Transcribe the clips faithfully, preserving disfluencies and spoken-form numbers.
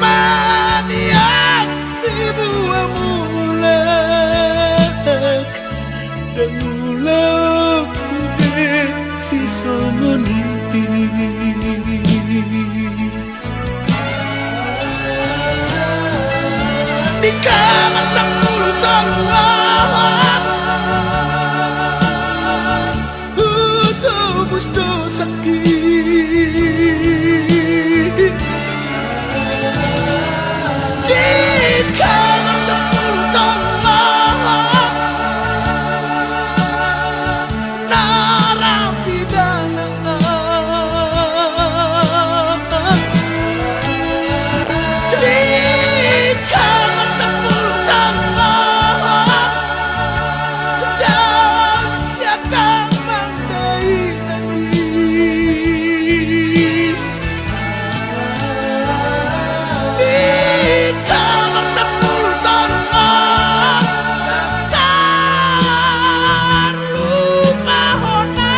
Manian di buah mulak, dang olo be sisongon i. Di kamar sampulu tolu on, hutobus do sakit. Di kamar sampulu tolu on, narapidana. Di kamar sampulu tolu on, dang sian damang dainang i. Di kamar sampulu tolu on, tarlumobi hona.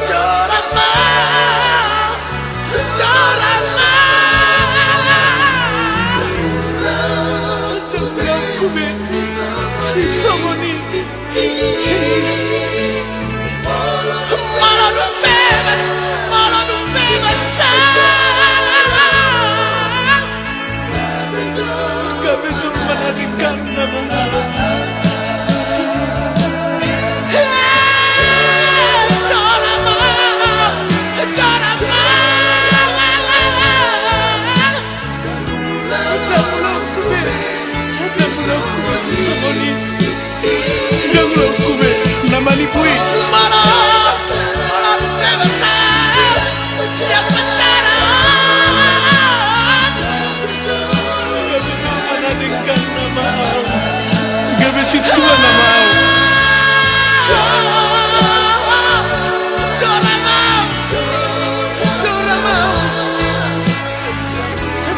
Jora ma, jora ma, dang olo be sisongon i. Molo dung bebas, molo dung bebas, ah. Gabe jolma na denggan nama au. Jora ma, jora ma. Dang olo be, dang olo be sisongon i. Dang olo be na manipu i. Molo, molo dung bebas au sian penjara. Gabe jolma na denggan nama au. Gabe sintua nama au. Jora ma, jora ma.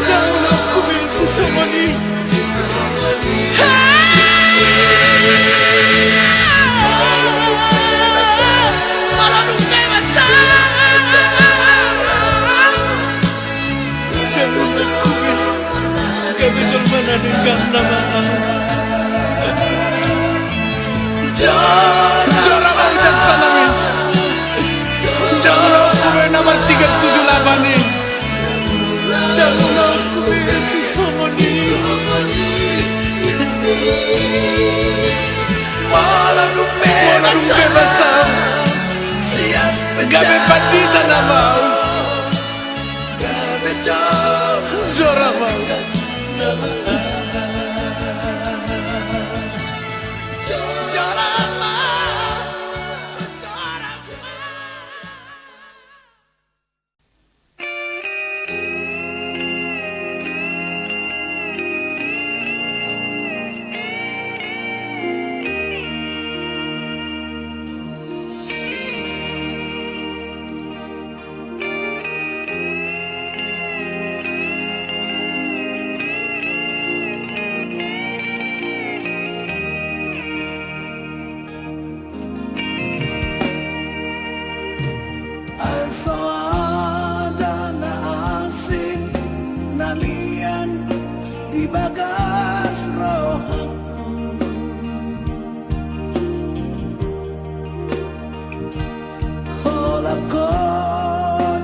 Dang olo be sisongon i. Molo dung bebas au. Dang olo be, gabe jolma na denggan nama au. Jora ma, ujang sanami. Dang olo be na martiga tujuh delapan i. Dang olo be sisongon i. Molo dung bebas au, gabe pandita nama au. Jora ma. Jora ma. Ai so ada na asing na mian di bagas rohangku. Holan ho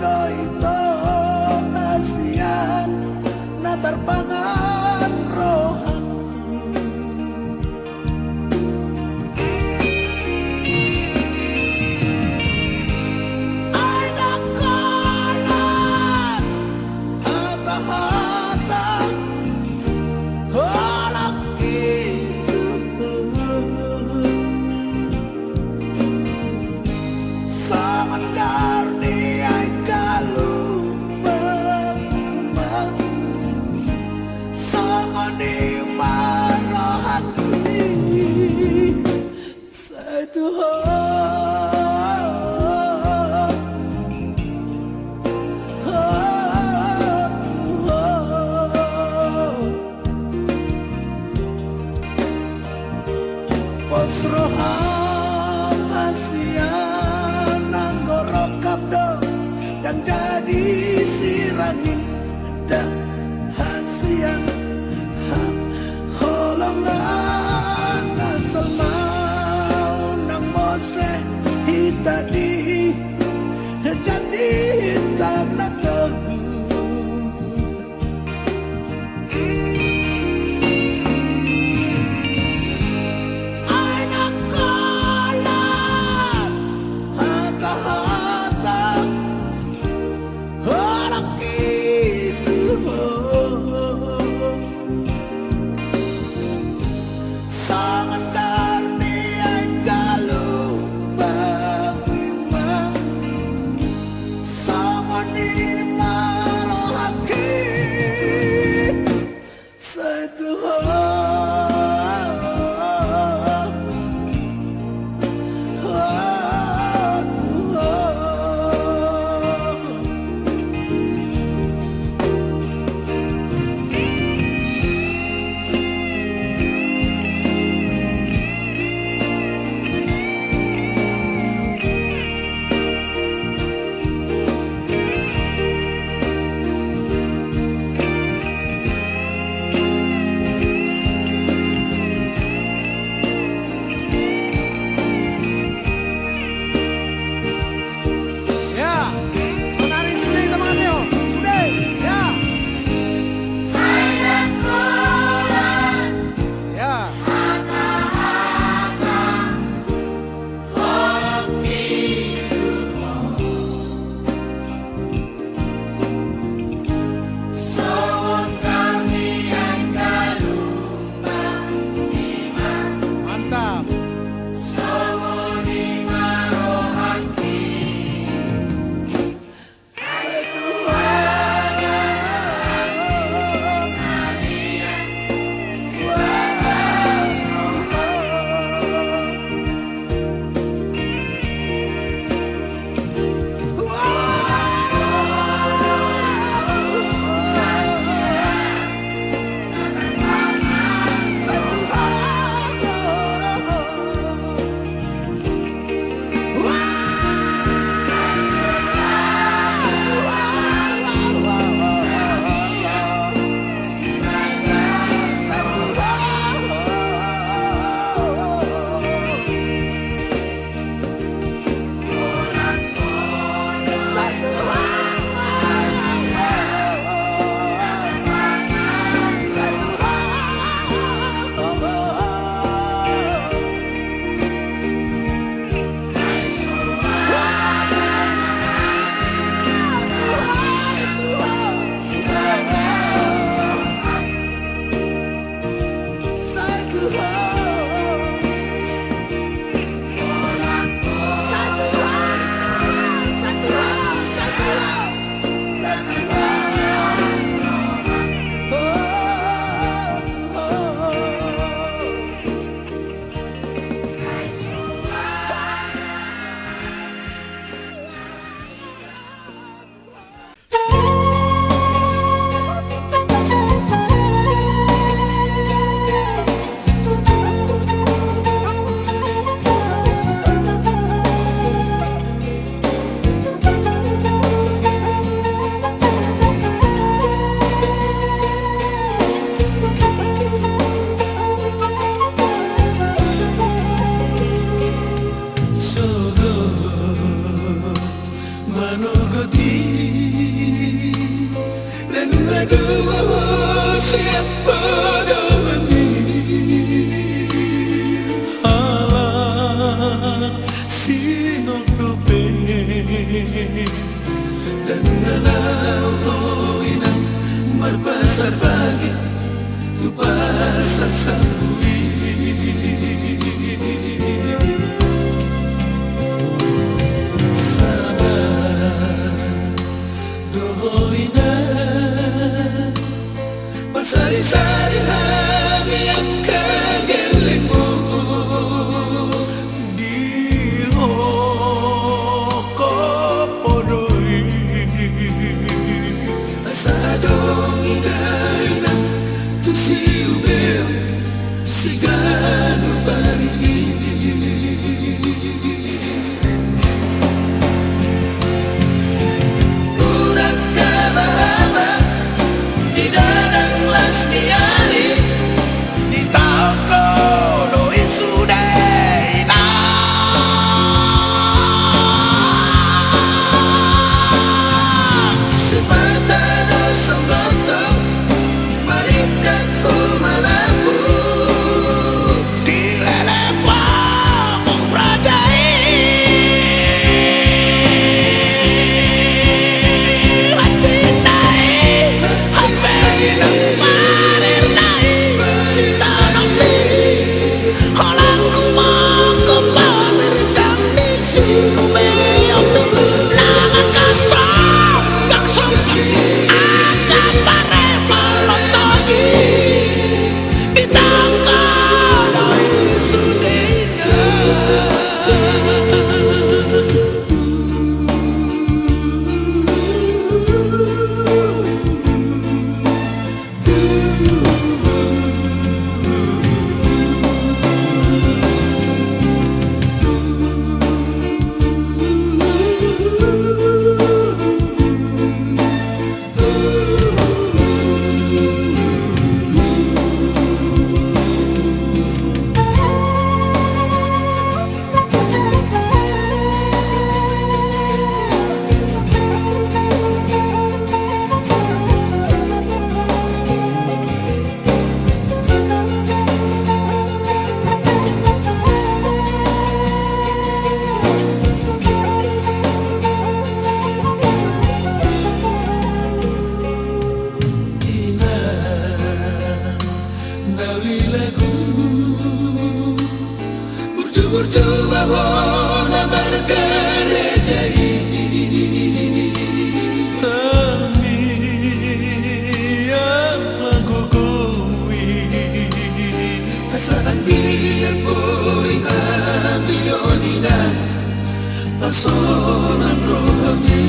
do i, ito, hasian na tarpangan rohangku. Ai ndang holan hata-hata holan i. Songon daur ni aek galumbang, songon i ma rohangku i. Sai tu ho, ho, ho. Pos roham hasian, anggo rongkap do ndang jadi. Sirangin da hasian ha holongan na salma unang mose hita di jadi hita na togu. Ai na kolan hata-hata Anak itu songon dal ni aek galumbang ima, songon i ma rohangki. Sai Tuhan, oh Tuhan. Ya, sonari sude hita mangan, yo. Ya. Ya. Mantap. Sogot manogoti dan nunga dua siap podoman i. Ala sinop dope dan nunga laho ho inang marpasar bagi tu pasar Sambu i. Sabar do ho inang, pasari-sari hami angka gellengmu di ho kopo do i. Asa adong i da inang tu siubeon siganup ari i. Unang Coba ho na margareja i. Tangiang gogo i. Asa anggiat boi hami on inang, pasonang rohami.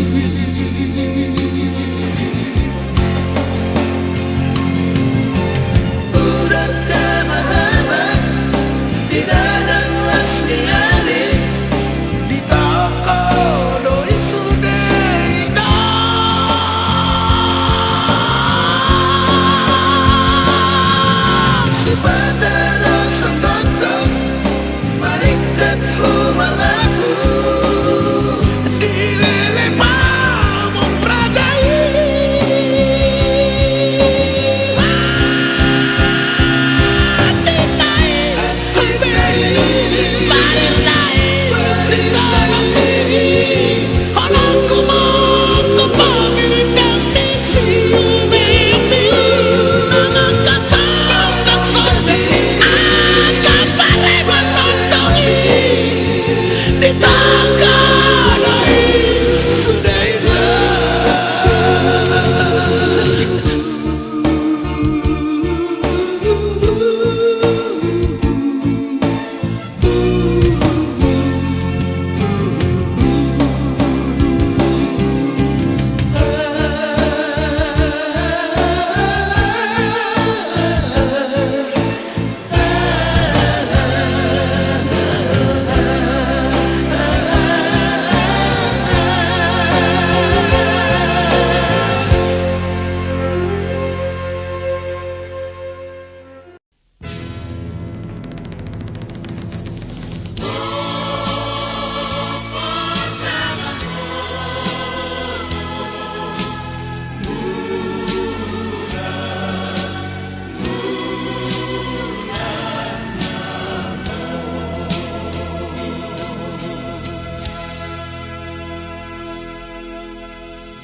Uda tama haba di dalan las ni ari. Ditaon ho do i sude inang. Sipata do sangkoto, marikkat humalaku. Dilele pamung praja i. Cinta i.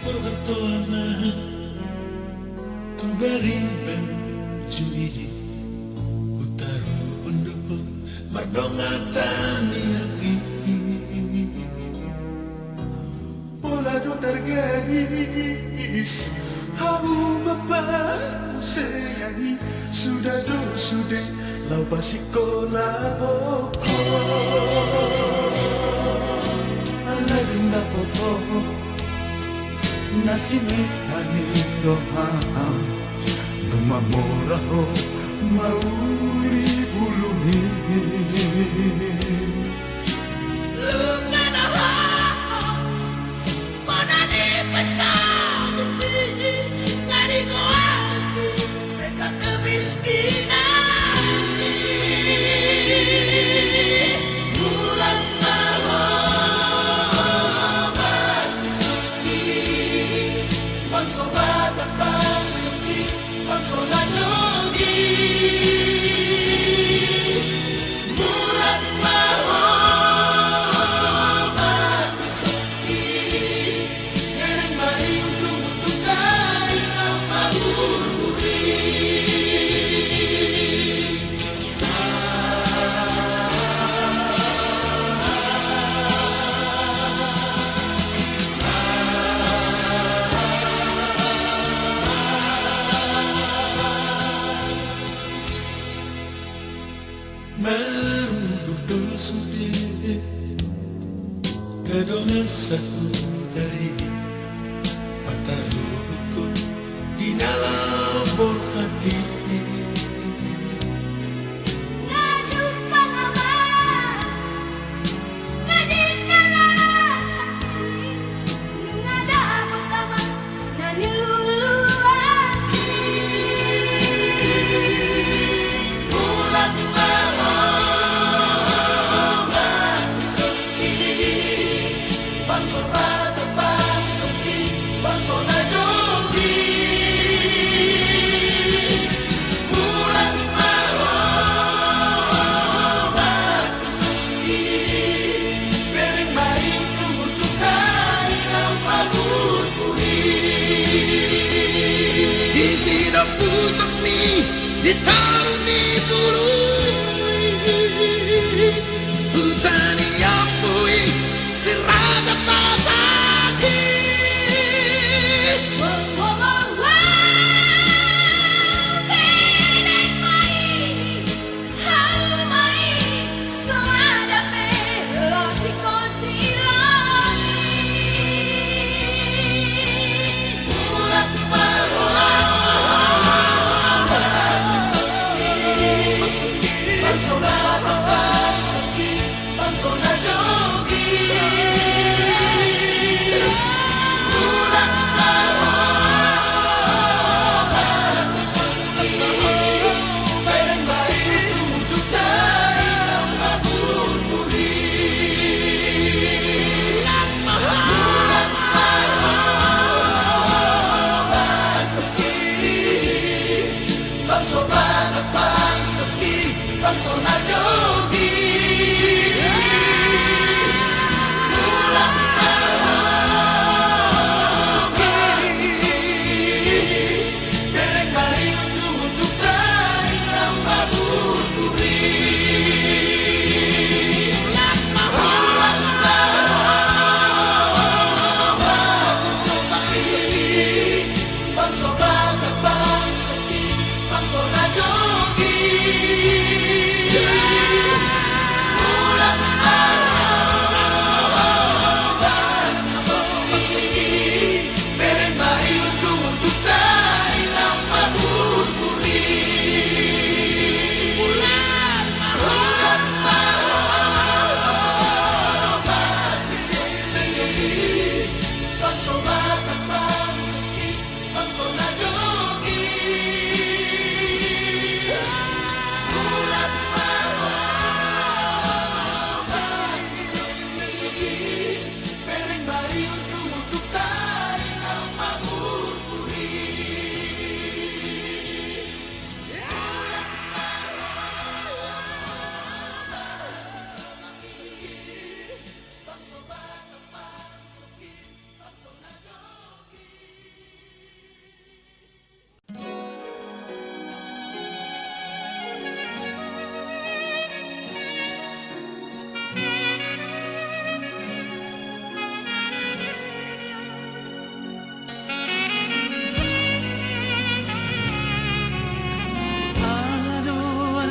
Porgatoan tu bariban jui, hutaruhon do mardongan-dongan i. Pola do targadis hauma pamusean i, suda do sude laho pasingkolahon. Alai na popo na sinita ni roham, nunga mora ho mauli bulung i. Nunga na ho. Marudut do sude, kadongan sahuta i, pataruhon di na lambok hati. Na jumpang ma. Disi do pusokmi, di taon ni bulu i. Huta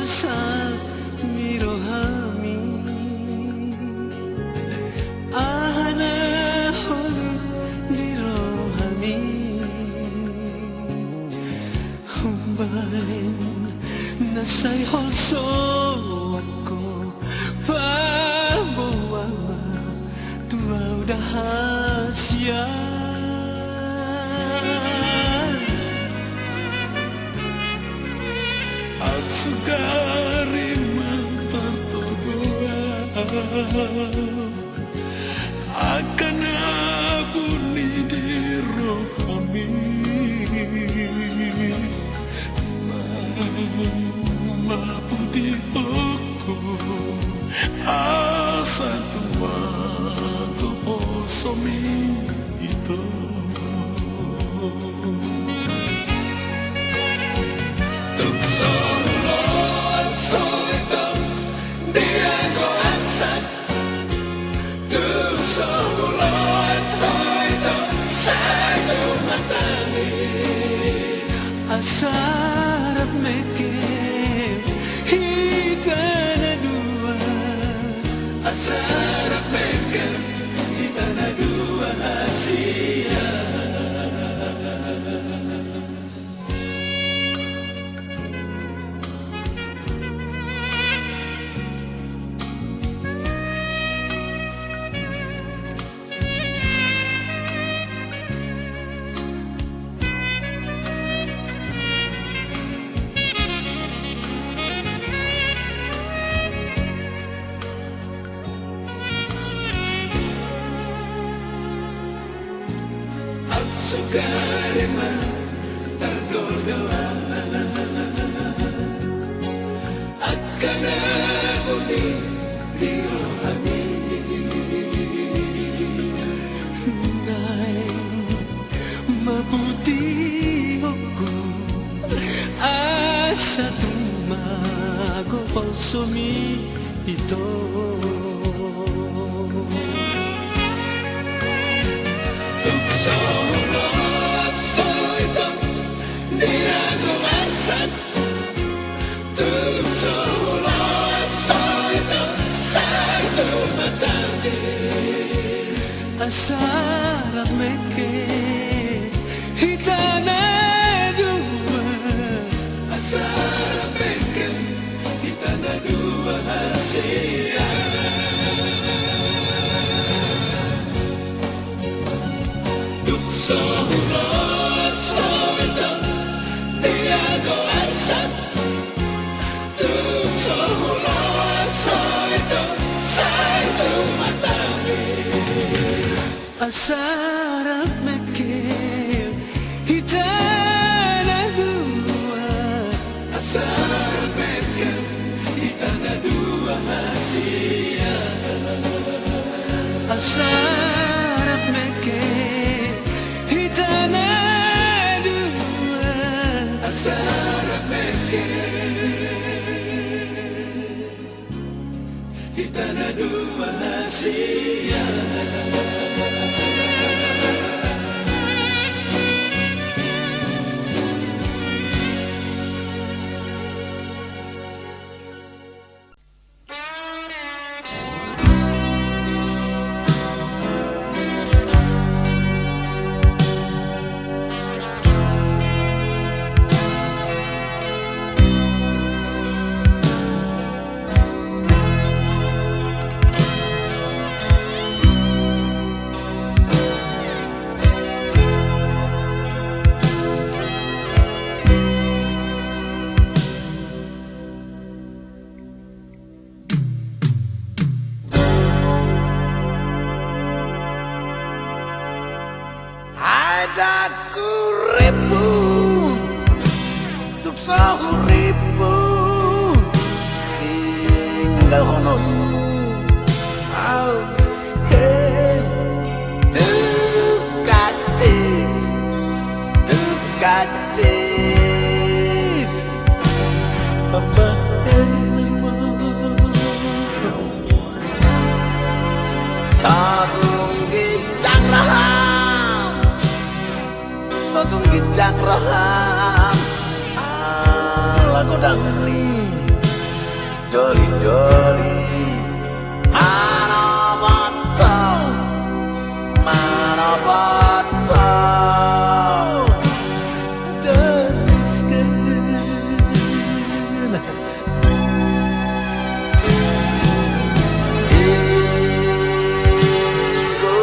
Sahat ni rohami, aha na holong ni rohami. Umbahen na sai holsoan ho, paboa ma tu ahu da hasian. Ahu sugari mantar tu ahu angka na buni di rohami. Mambutihon ho asa tumago holsomi ito. Tung so huloas ho ito, dia do arsak. Tung so huloas ho ito, sai tumatangis. Asa rap mengkel hita na dua. Asa rap mengkel hita na dua hasian. Ahu sugari mantar tu ahu angka na buni di rohami. Naeng mambutihon ho asa tumago holsomi ito. Tung so huloas ho ito, dia do arsak. Tung so huloas ho ito, sai tumatangis. Asa rap mengkel hita na dua. Asa rap mengkel hita na dua hasian. Tung so huloas ho ito, dia do arsak. Tung so huloas ho ito, sai tumatangis. Asa rap mengkel hita na dua. Asa rap mengkel hita na dua hasian. Asa rap mengkel hita na dua. Asa rap mengkel hita na dua hasian. Ai ndang hurippu, tung so hurippu tinggalhononmu. Aus, he, tung hansit, tung hansit. Mambahen ma. Satung ginjang roham, satung ginjang roham ala godang ni Doli-doli, manoboto, manoboto, doli sken. Igu.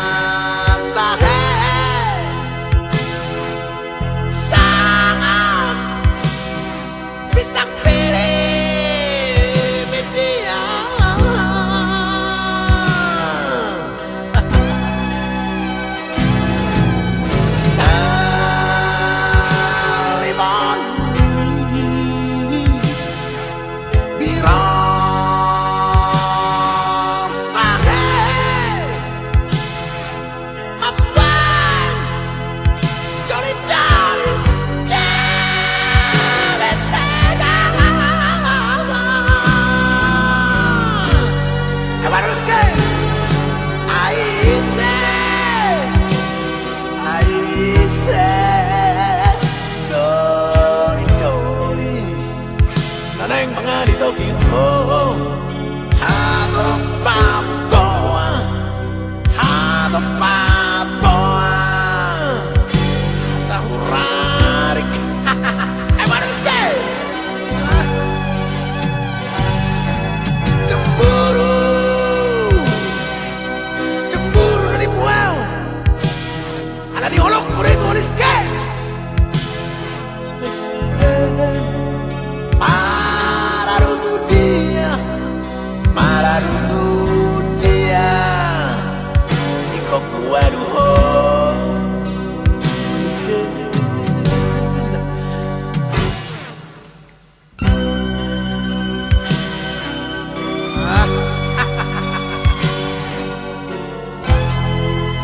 Gajan tahe sangan bintang pilih media. Salibon. Birong tahe mambaen doli-doli ke besega. Ebaruske aise, aise doli-doli. Na naeng mangalitoki ho, ho. Hatopa boa, hatopa boa. Sahurarik. Ebaruske. Cemburu. Cemburu do nipu au. Ala ni holongku do i tu Doli sken. Maradu tu dia, maradu tu dia. Ingkon kuadu ho.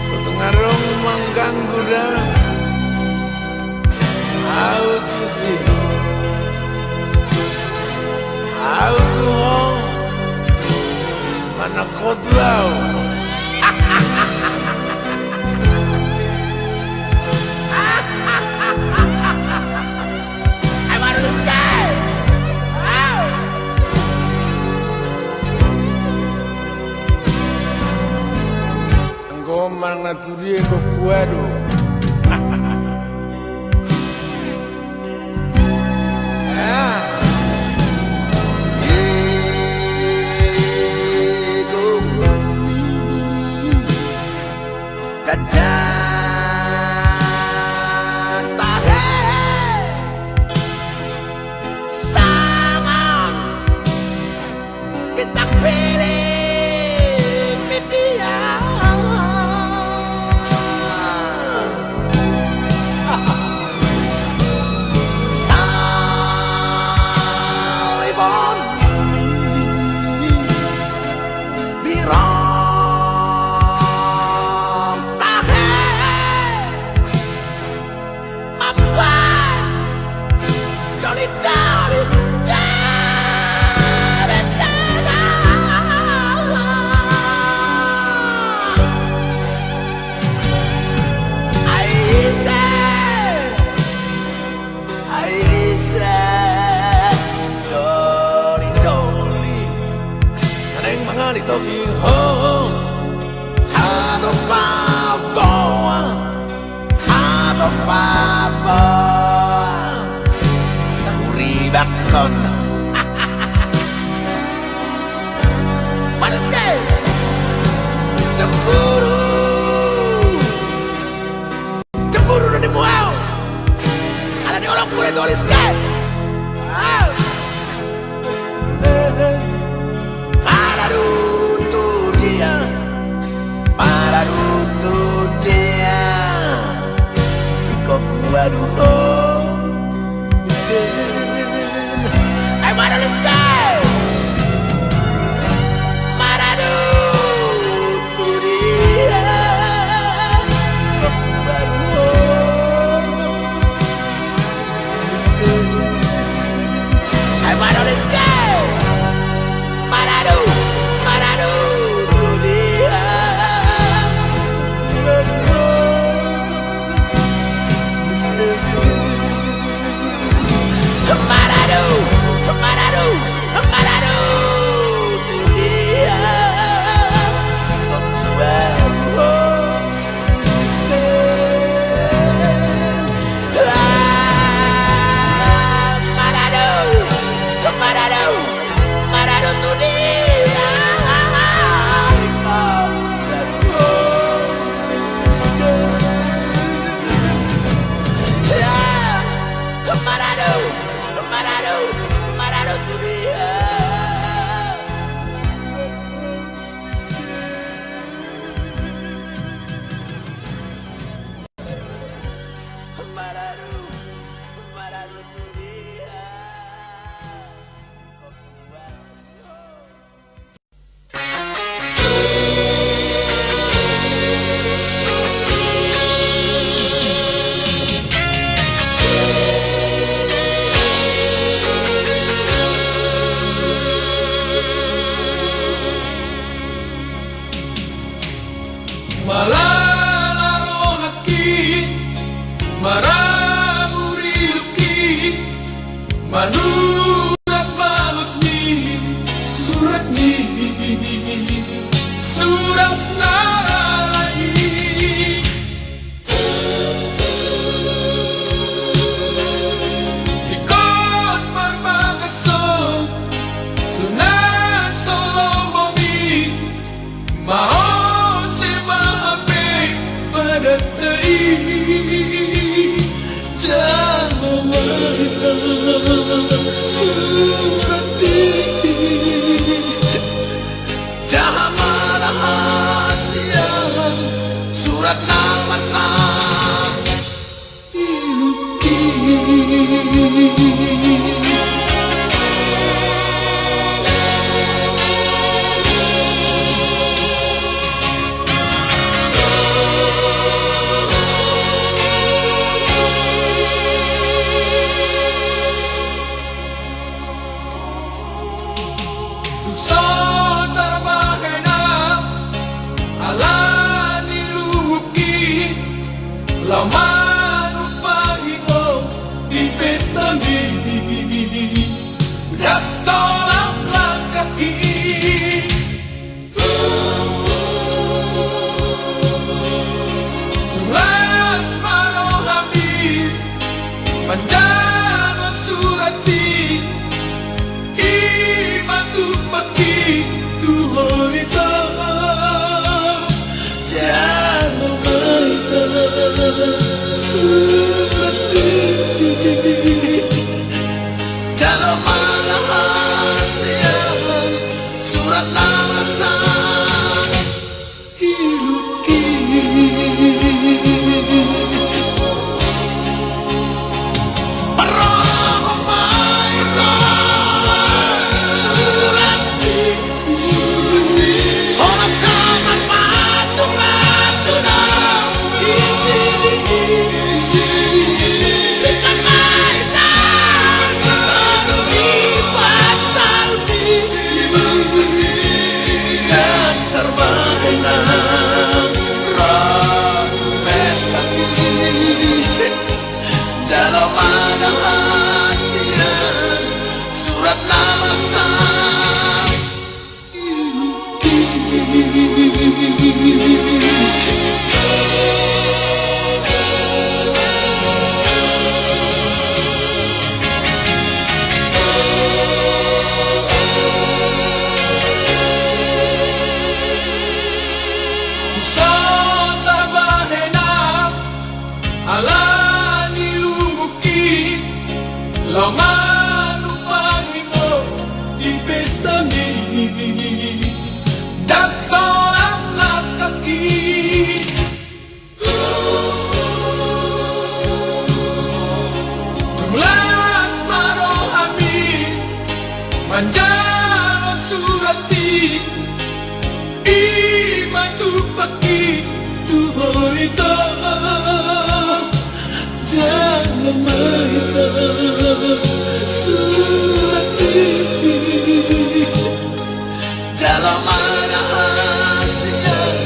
So tung adong mangganggu da au tusi. Au tu ho manangkotu au. Ai manus ke. Au. Anggo manang na tu dia ingkon kuadu. Gajan tahe sangan bintang pilih media. Salibon. Birong tahe mambaen doli-doli ke besega. Ai ise, ai ise doli-doli na naeng mangalitoki ho. Hatopa boa, hatopa boa. Sahuribakkon. Panas ke. Cemburu. Cemburu do nipu au. Ala ni holongku do i tu Doli sken. Au. Maradu tu dia, maradu tu dia. Ingkon kuadu ho. Ai maradu sken. Maradu tu dia. Ingkon kuadu ho. Ai maradu sken. Maradu, maradu tu dia. Malala rohangki, marabur ilungki, manurang balos ni suratmi, surat na rara i. Ingkon marbangashon tu na so lomomi, maose ma hape padanta i. Jalo ma hita surat i, jaha ma na hasian surat na marsahat. Tung so tarbahen au ala ni lungungki, laho manumpangi ho di pestami, ndang tolap langkangki. Tung las ma rohami manjalo surat i, i ma tumpakki tu ho ito. Jalo ma hita surat i, jalo ma na hasian surat na marsahat. Jalo ma na hasian surat na marsahat. So tarbahen au ala ni lungungki, laho manumpangi ho di pestami, ndang tolap langkangki. Tung las ma rohami manjalo surat i, i ma tumpakki tu ho ito. Jalo ma hita surat i, jalo ma na hasian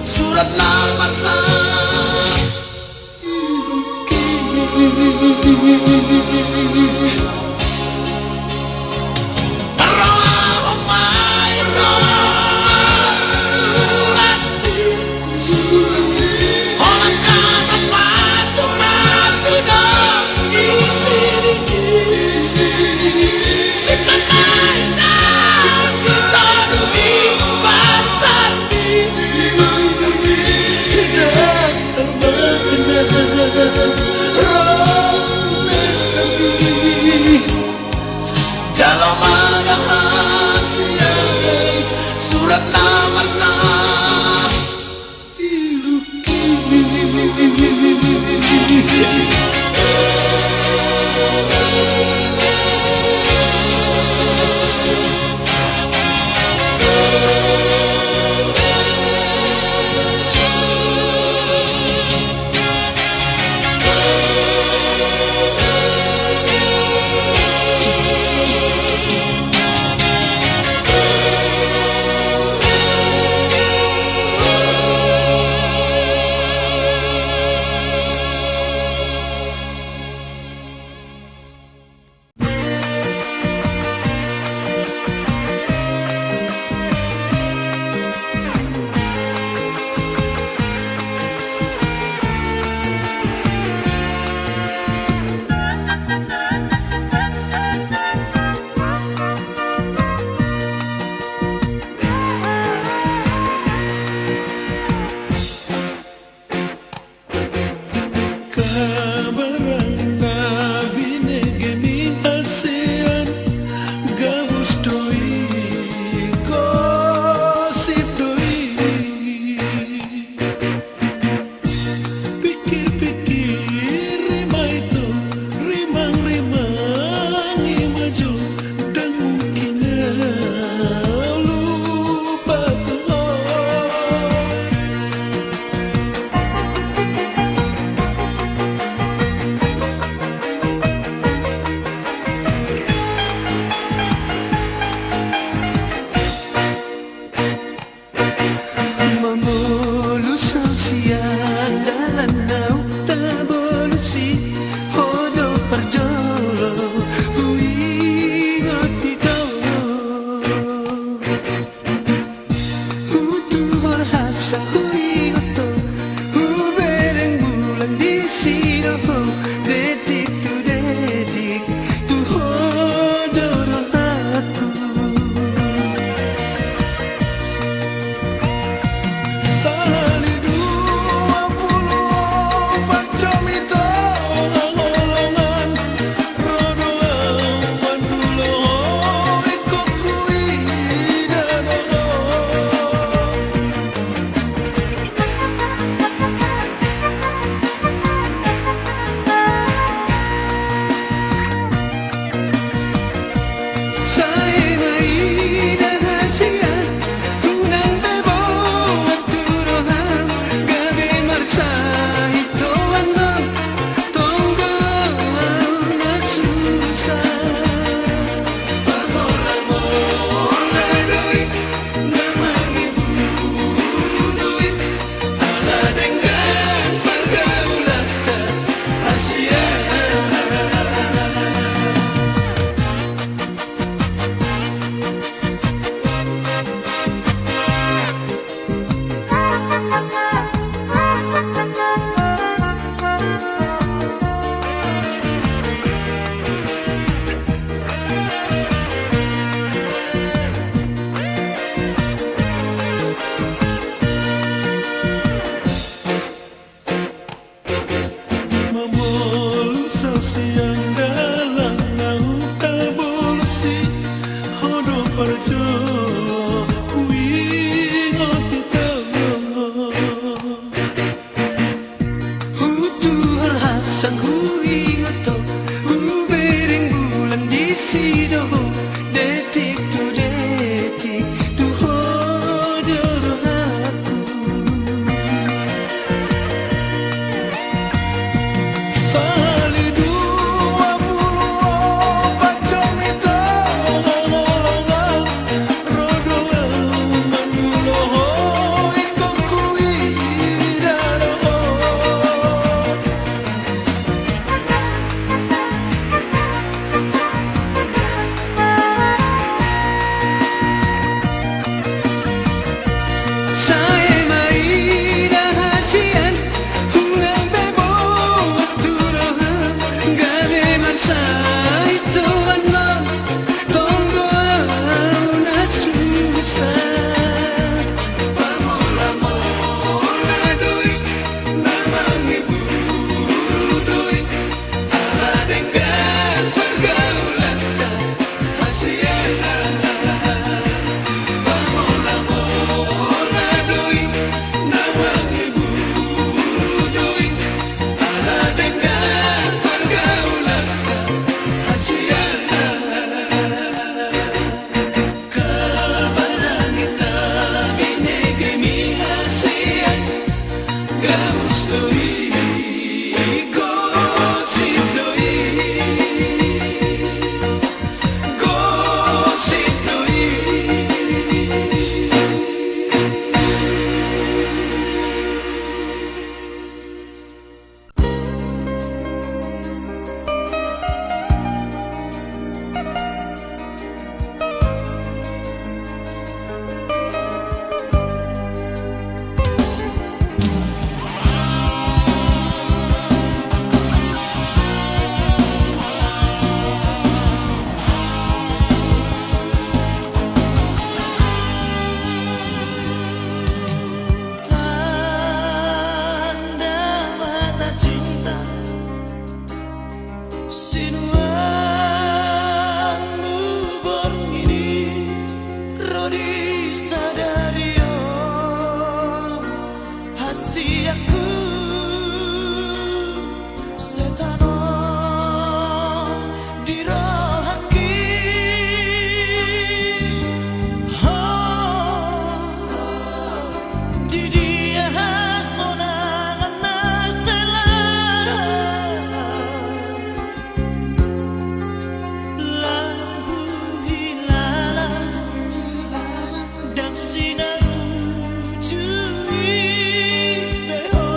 surat na marsahat. Sang huingot ho, hubereng bulan disi do ho, detik tu detik tu ho do rohangku. Sahali dua pulu opat jam i tonga holongan, ro do au mandulo ho, ingkon huida do ho. Sai ma ida hasian, unang be boan tu roham, gabe marsahit ho annon, tong do au na susa. Parmolamola do i, na mangibu do i, ala denggan pargaulanta hasian. Mamolus au sian dalan na hutabolus i, ho do parjolo huingot i tongon. Hutuhor hasang huingot ho, hubereng bulan disi do ho, detik tu detik tu ho do rohangku. Sahali dua pulu opat jam i tonga holongan, ro do au mandulo ho, ingkon huida do ho. Sai ma ida hasian, unang be boan tu roham, gabe marsahit ho annon, tong do au na susa. Parmolamola do i, na mangibu do i, ala denggan pargaulanta hasian. Parmolamola do i, na mangibu do i, ala denggan pargaulanta hasian. Tanda mata cinta. Sinuanmu borngin i ro di sadari on, hasianku setano di rohangki. Ho, di dia hasonangan na selalu. Lam huhilala, ndang sinaujui be ho.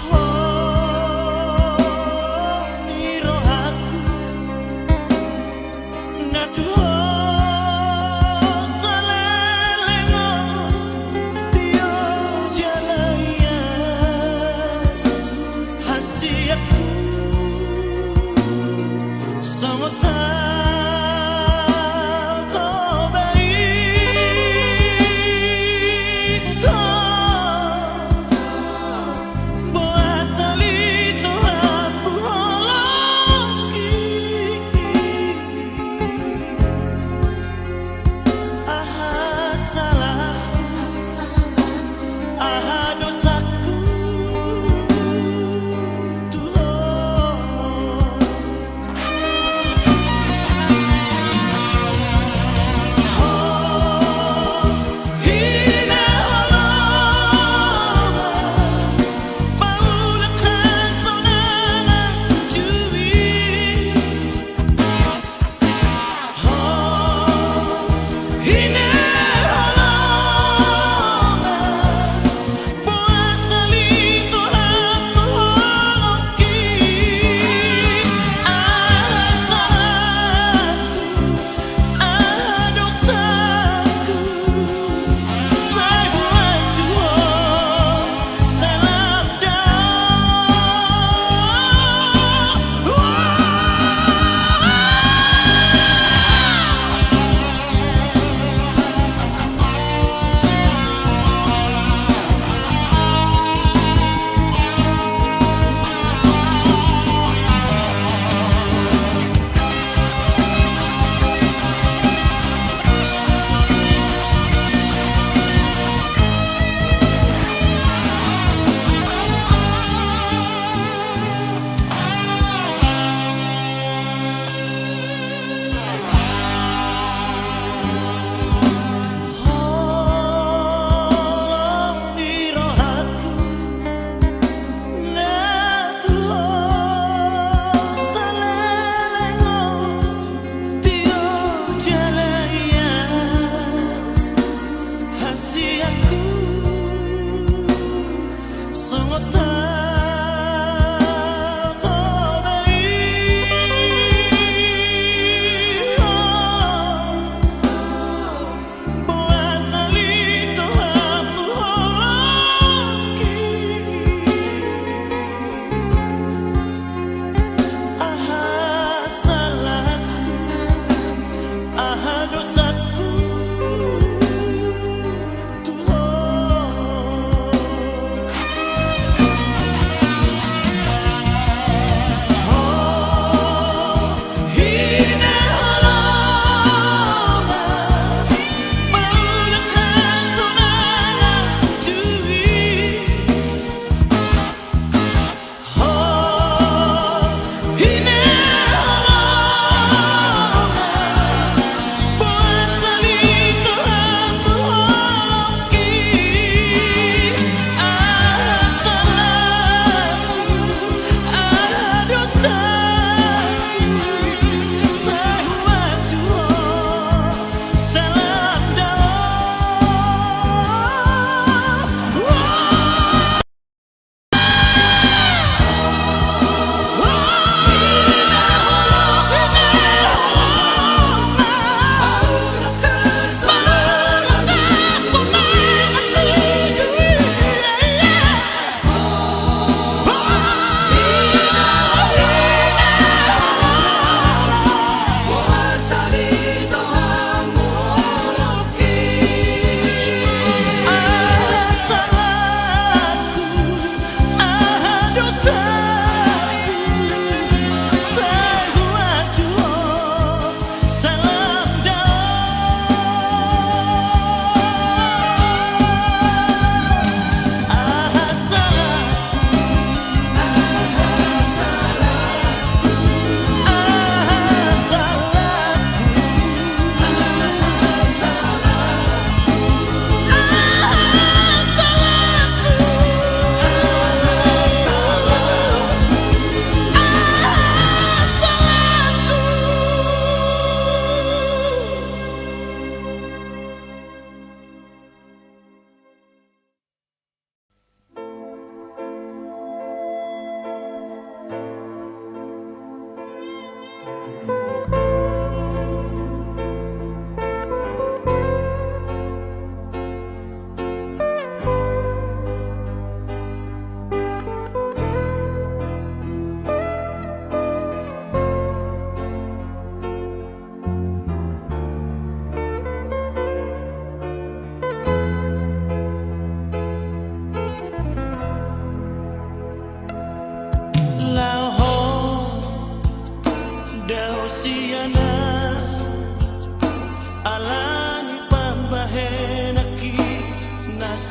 Ho ni rohangku, na tu ho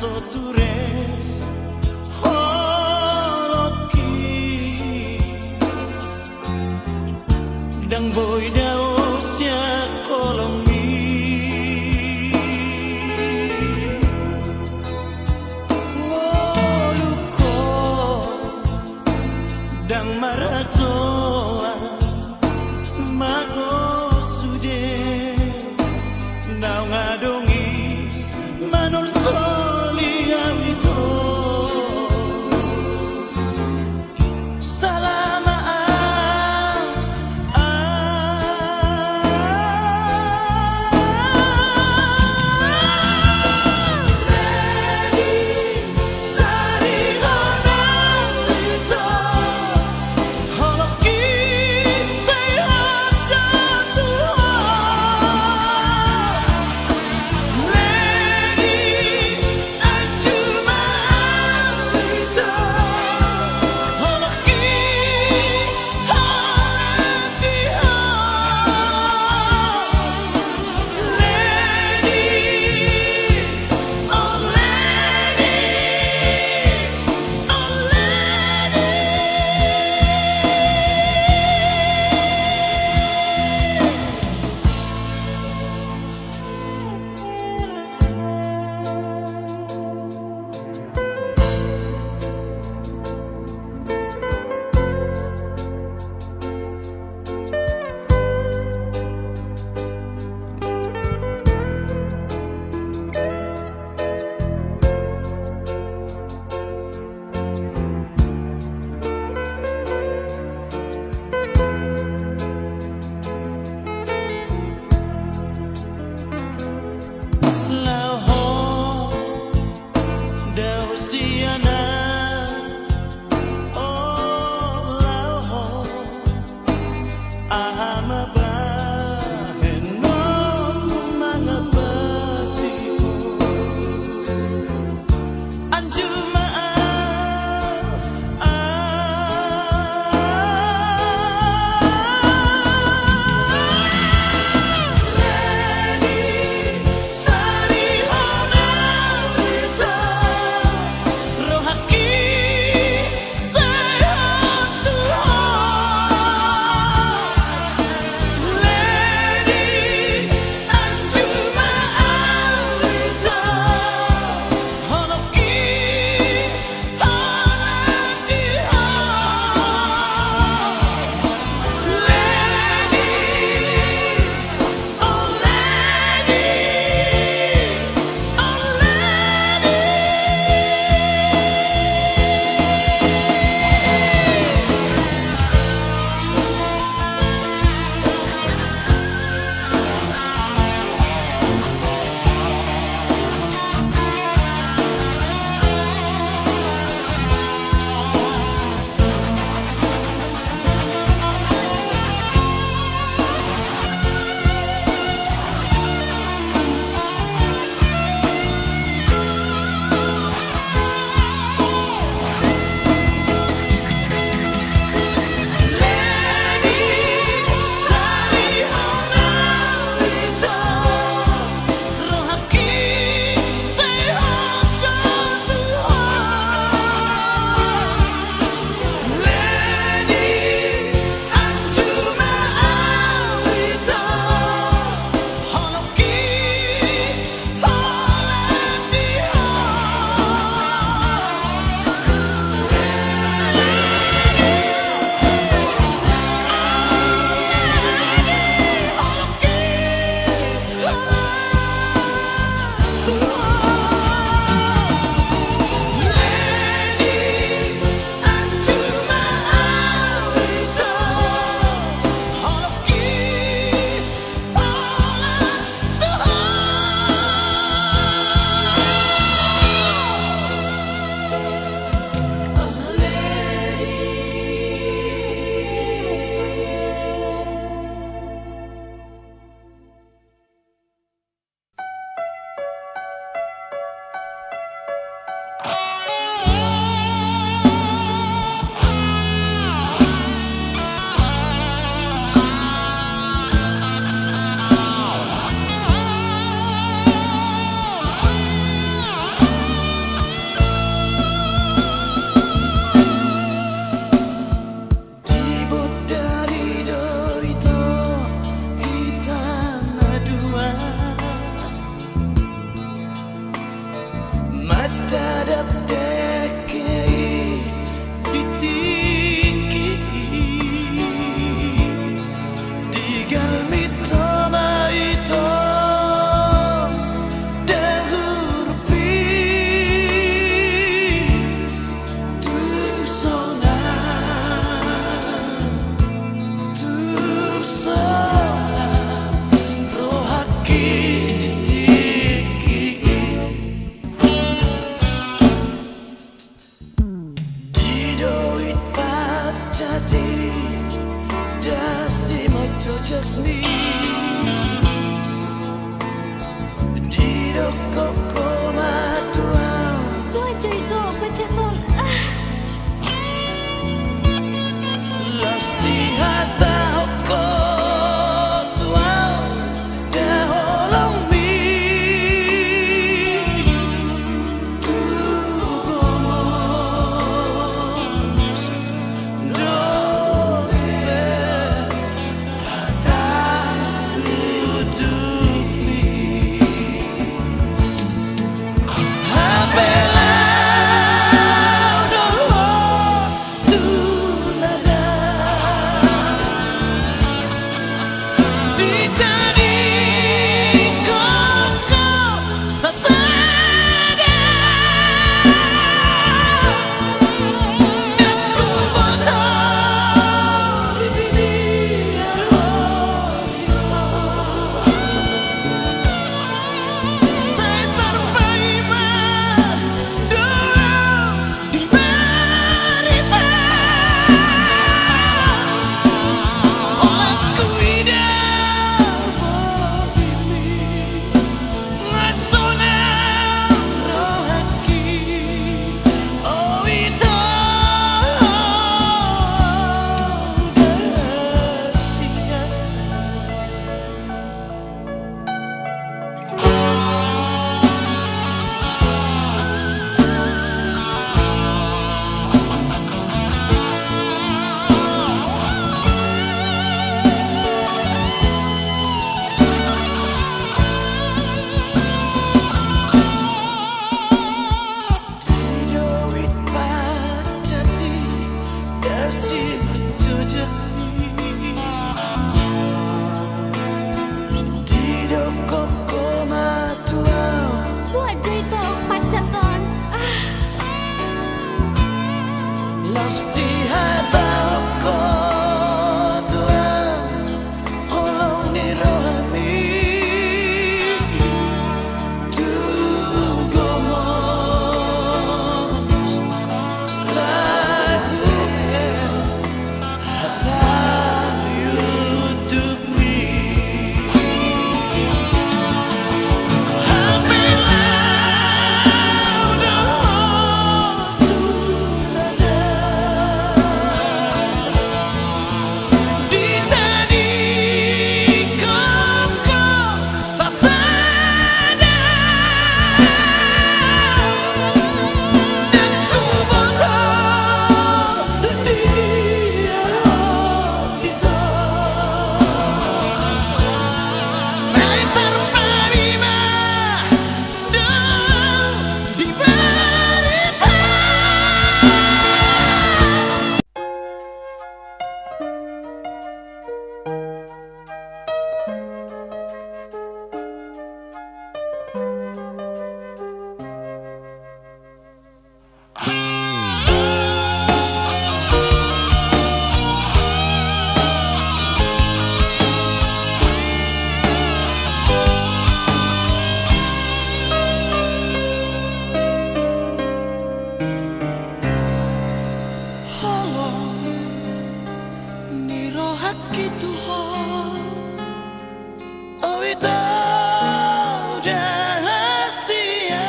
Ture holongki, ndang boi dao sian holongmi. Ngolungkon ndang marhasoan, mago sude naung adong i manolsoli au ito. Salama au, au. Dengke i di tingki i, di galmi tama ito, dahurpi tu sonang, tu sonang rohangki di tingki i. Di doit pancati, dasi ma jojak ni, didok ho ma tu au. Boha jo ito pancati on, ah. Laos dihatahon ho tu au, da holongmi tu gomos, dope hata ludukmi. Hape laho do ho tu ladang, ditadingkon ho sasada. Ndang huboto di dia ho ito. Sai tarpaima do au di barita, holan huida bohimi, nga sonang rohangki, o ito, da sian. Di doit pancati, dasi ma jojak ni, didok ho ma tu au. Boha jo ito pancati on, ah. Laos dihatahon ho tu au, holong ni rohami tu gomos, sai hupe hata ludukmi. Hape laho do ho tu ladang, ditadingkon ho sasada. Ndang huboto di dia ho ito. Sai tarpaima do au di barita. Holong ni rohangki tu ho, o ito, da hasian.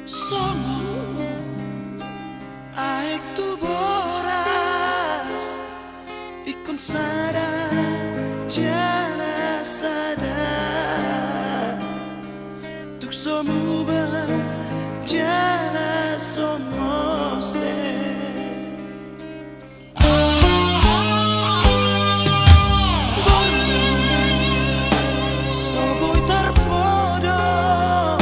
Songon aek tu boras, ingkon sada jala sada, tung so muba jala so mose. Borngin so boi tarpodom,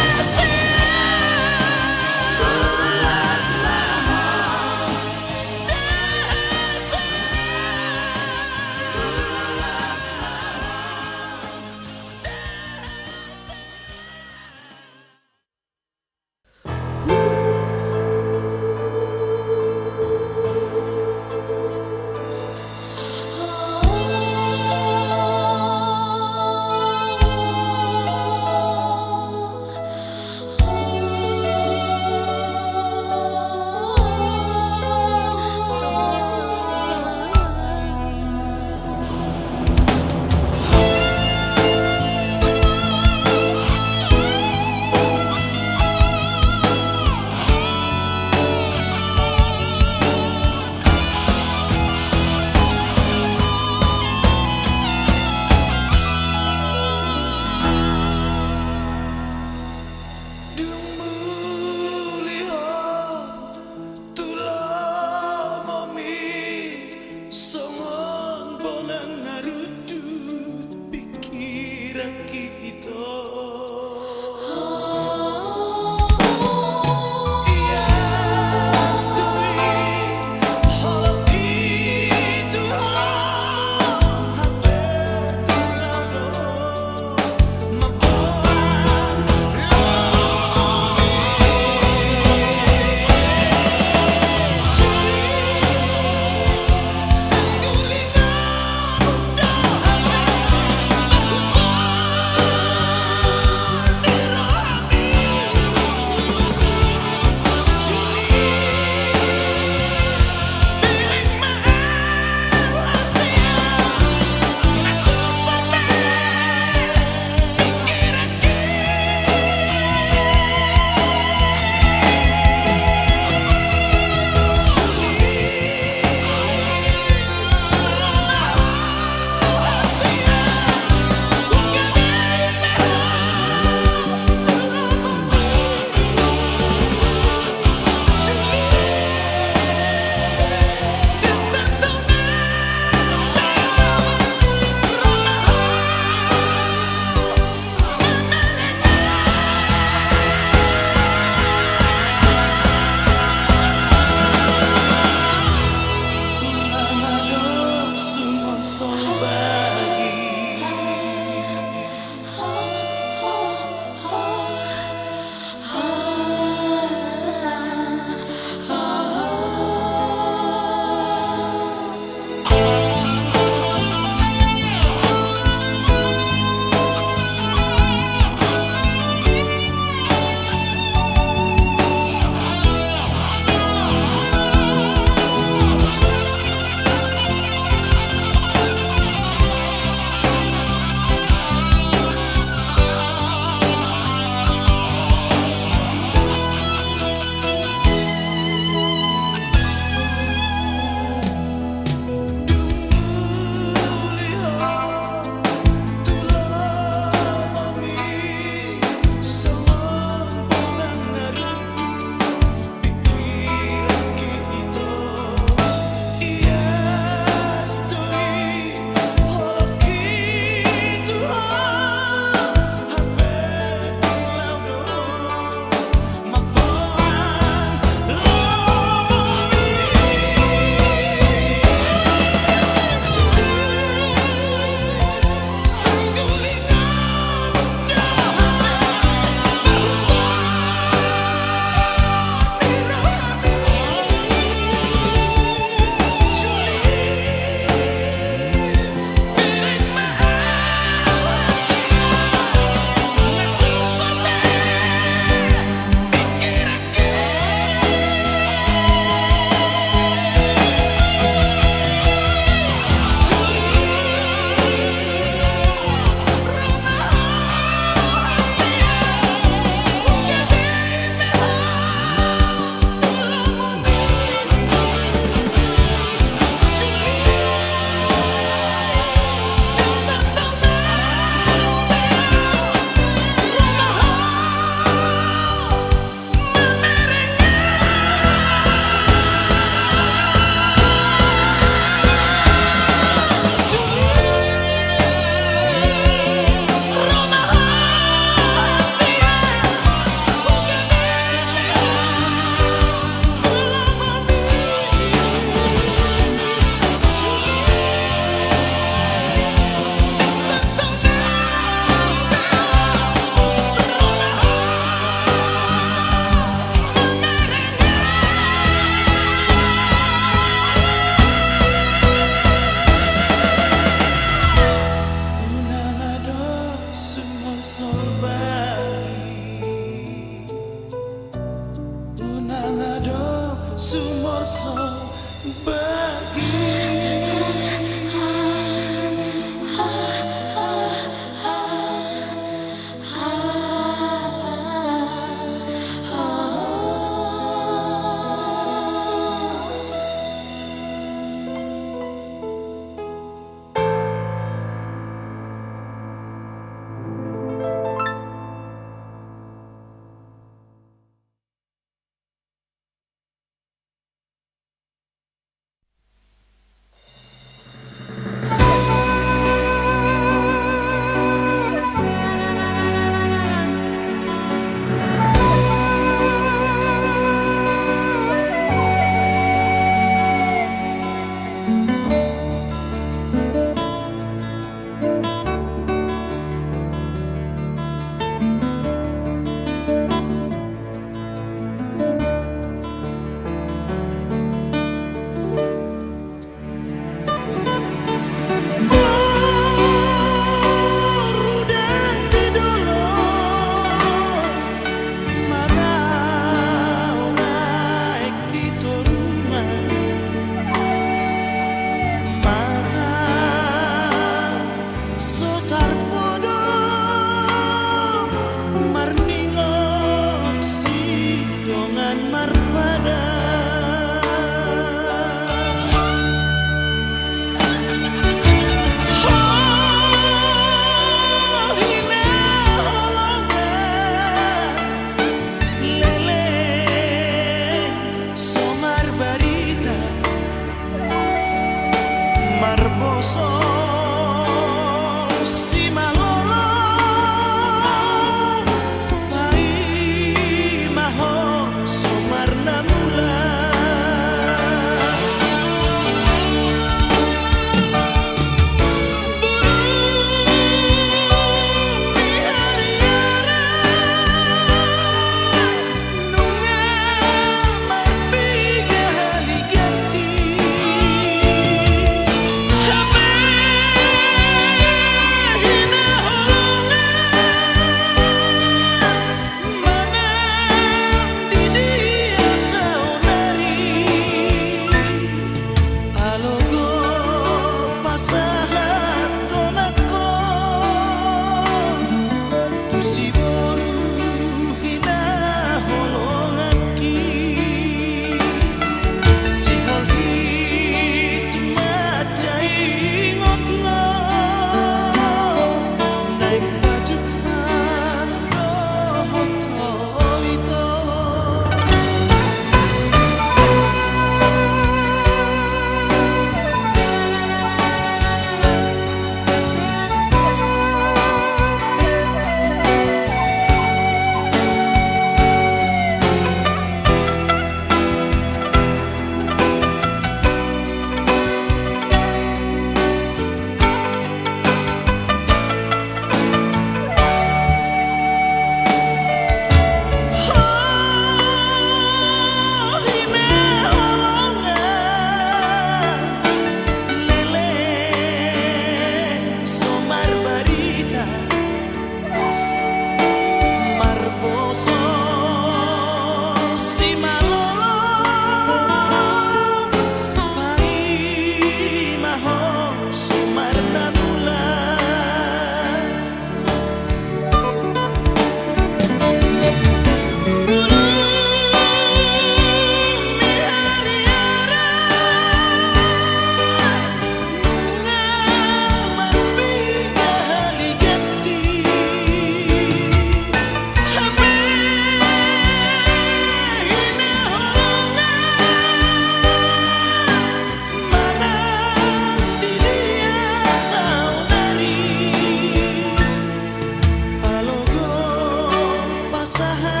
Aha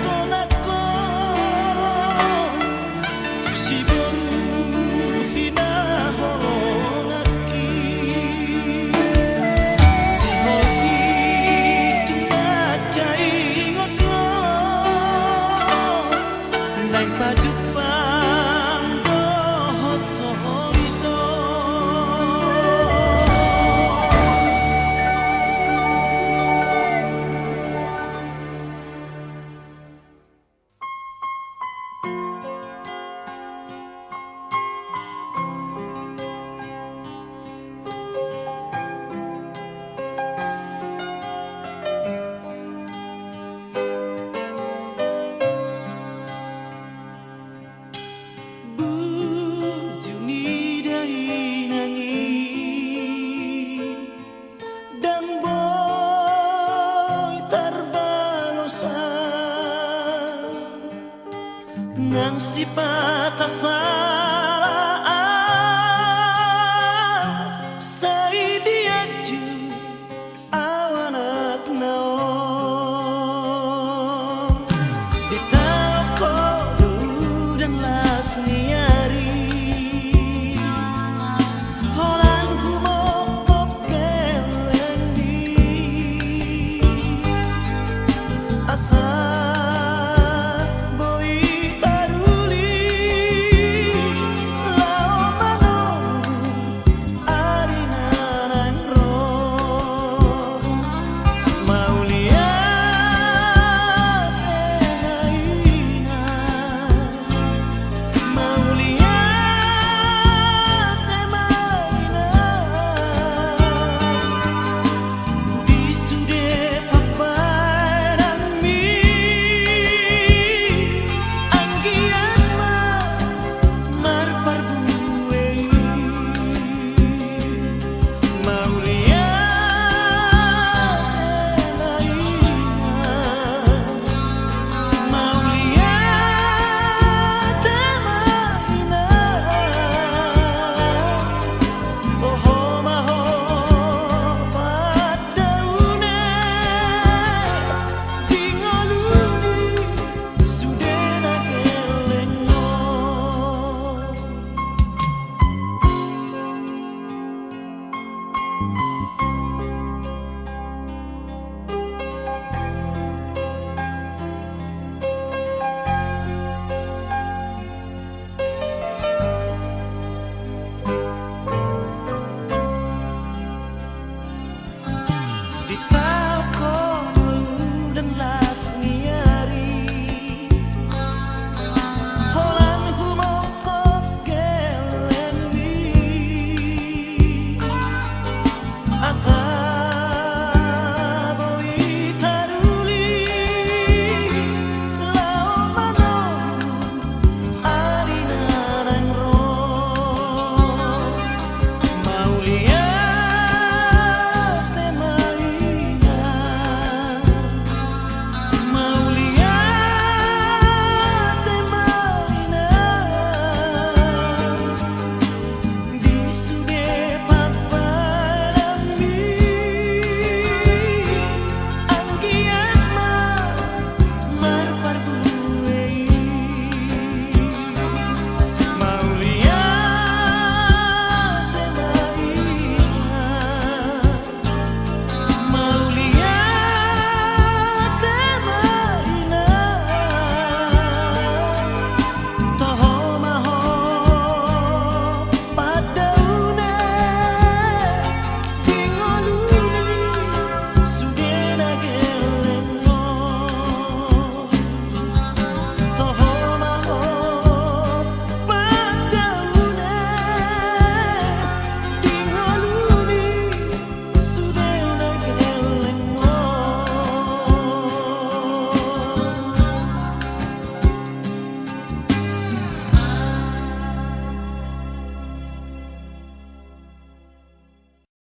tonangkon tu siboru hinaholonganki, sihol i tung mansai ingot ro naeng pajumpang dohot ho ito. Bujur ni dainang i ndang boi tarbalosan, nang sipata sala au sai dianju au anakna on. Ditaon ho do udan las ni ari, holan humongkop gellengmi, asa